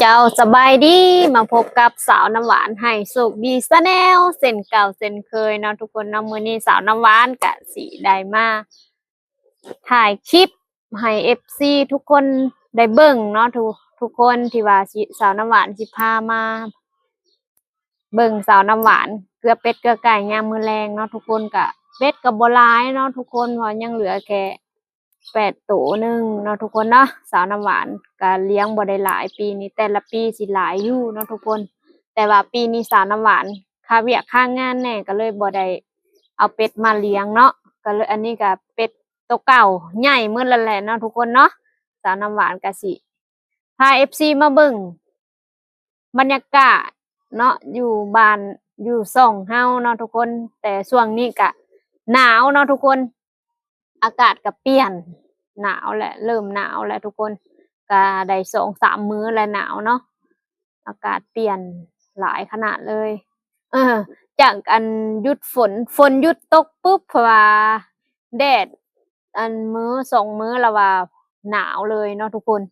ເຈົ້າ ສະບາຍດີ ມາພົບກັບສາວນ້ຳຫວານໃຫ້ໂຊກດີ Channel ເຊັ່ນເກົ່າເຊັ່ນເຄີຍເນາະທຸກຄົນເນາະ. ມື້ນີ້ສາວນ້ຳຫວານກະຊິໄດ້ມາຖ່າຍຄລິບໃຫ້ເອັຟຊີທຸກຄົນໄດ້ເບິ່ງເນາະ ທຸກ ທຸກຄົນທີ່ວ່າຊິ ສາວນ້ຳຫວານຊິພາມາເບິ່ງສາວນ້ຳຫວານເກືອເປັດເກືອໄກ່ຍາມມື້ແລງເນາະທຸກຄົນ. ກະເປັດກະບໍ່ຫຼາຍເນາະທຸກຄົນ ເພາະຍັງເຫຼືອແຄ່ ແປດໂຕໜຶ່ງເນາະທຸກຄົນເນາະ. ສາວນ້ຳຫວານກະລ້ຽງບໍ່ໄດ້ຫຼາຍ ປີນີ້ ແຕ່ລະປີຊິຫຼາຍຢູ່ເນາະທຸກຄົນ ແຕ່ວ່າປີນີ້ສາວນ້ຳຫວານຄາວຽກຄາງານແດ່ ກະເລີຍບໍ່ໄດ້ເອົາເປັດມາລ້ຽງເນາະ. ກະເລີຍ ອັນນີ້ກະເປັດໂຕເກົ່າໃຫຍ່ໝົດແລ້ວແຫຼະເນາະທຸກຄົນເນາະ. ສາວນ້ຳຫວານກະຊິພາເອັຟຊີມາເບິ່ງ ບັນຍາກາດເນາະ ຢູ່ບ້ານ ຢູ່ຊ່ອງເຮົາເນາະທຸກຄົນ. ແຕ່ຊ່ວງນີ້ກະໜາວເນາະທຸກຄົນ ອາກາດກະປ່ຽນ ໜາວແຫຼະ ເລີ່ມໜາວແລ້ວທຸກຄົນ. ກະໄດ້ສອງສາມມື້ແລ້ວໜາວເນາະ ອາກາດປ່ຽນຫຼາຍຂະໜາດເລີຍ. ເອີ ຈາກອັນຢຸດຝົນ ຝົນຢຸດຕົກປຶບ ເພາະວ່າແດດ ອັນ ມື້ສອງມື້ລະວ່າໜາວເລີຍເນາະທຸກຄົນ.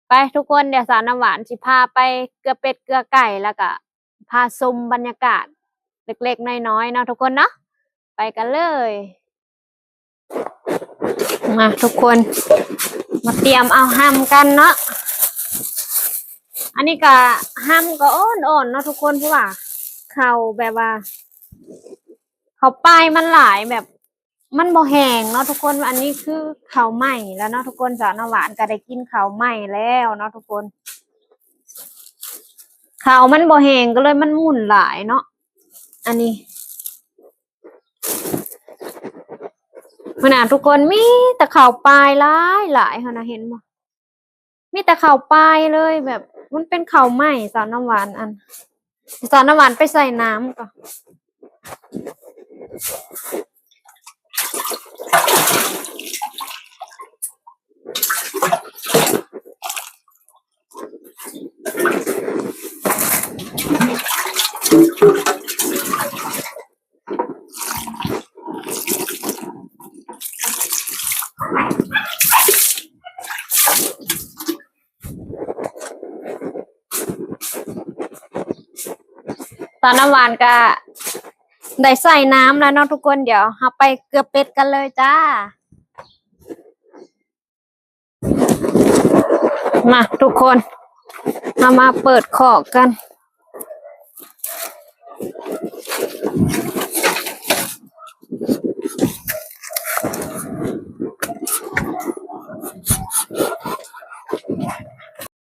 ໄປທຸກຄົນ ດຽວສາວນ້ຳຫວານຊິພາໄປເກືອເປັດເກືອໄກ່ ລະກະພາຊົມບັນຍາກາດເລັກໆນ້ອຍໆເນາະທຸກຄົນເນາະ. ໄປກັນເລີຍ ມາທຸກຄົນ ມາຕຽມເອົາຮຳກັນເນາະ. ອັນນີ້ກະ ຮຳກະອ່ອນໆເນາະທຸກຄົນ ເພາະວ່າເຂົ້າແບບວ່າ ເຂົ້າປາຍມັນຫຼາຍ ແບບ ມັນບໍ່ແຫ້ງເນາະທຸກຄົນ. ອັນນີ້ຄືເຂົ້າໃໝ່ແລ້ວເນາະທຸກຄົນ ສາວນ້ຳຫວານກະໄດ້ກິນເຂົ້າໃໝ່ແລ້ວເນາະທຸກຄົນ. ເຂົ້າມັນບໍ່ແຫ້ງ ກະເລີຍມັນໝຸ່ນຫຼາຍເນາະ ອັນນີ້. ເບິ່ງນະທຸກຄົນ ມີແຕ່ເຂົ້າປາຍຫຼາຍໆ ຫັ້ນນະ ເຫັນບໍ່? ມີແຕ່ເຂົ້າປາຍເລີຍ ແບບມັນເປັນເຂົ້າໃໝ່. ສາວນ້ຳຫວານ ອັນ ສາວນ້ຳຫວານໄປໃສ່ນ້ຳກ່ອນ. ສາວນ້ຳຫວານກະໄດ້ໃສ່ນ້ຳແລ້ວເນາະທຸກຄົນ. ດຽວເຮົາໄປເກືອເປັດກັນເລີຍຈ້າ. ມາທຸກຄົນ ເຮົາມາເປີດຄອກກັນ. ເ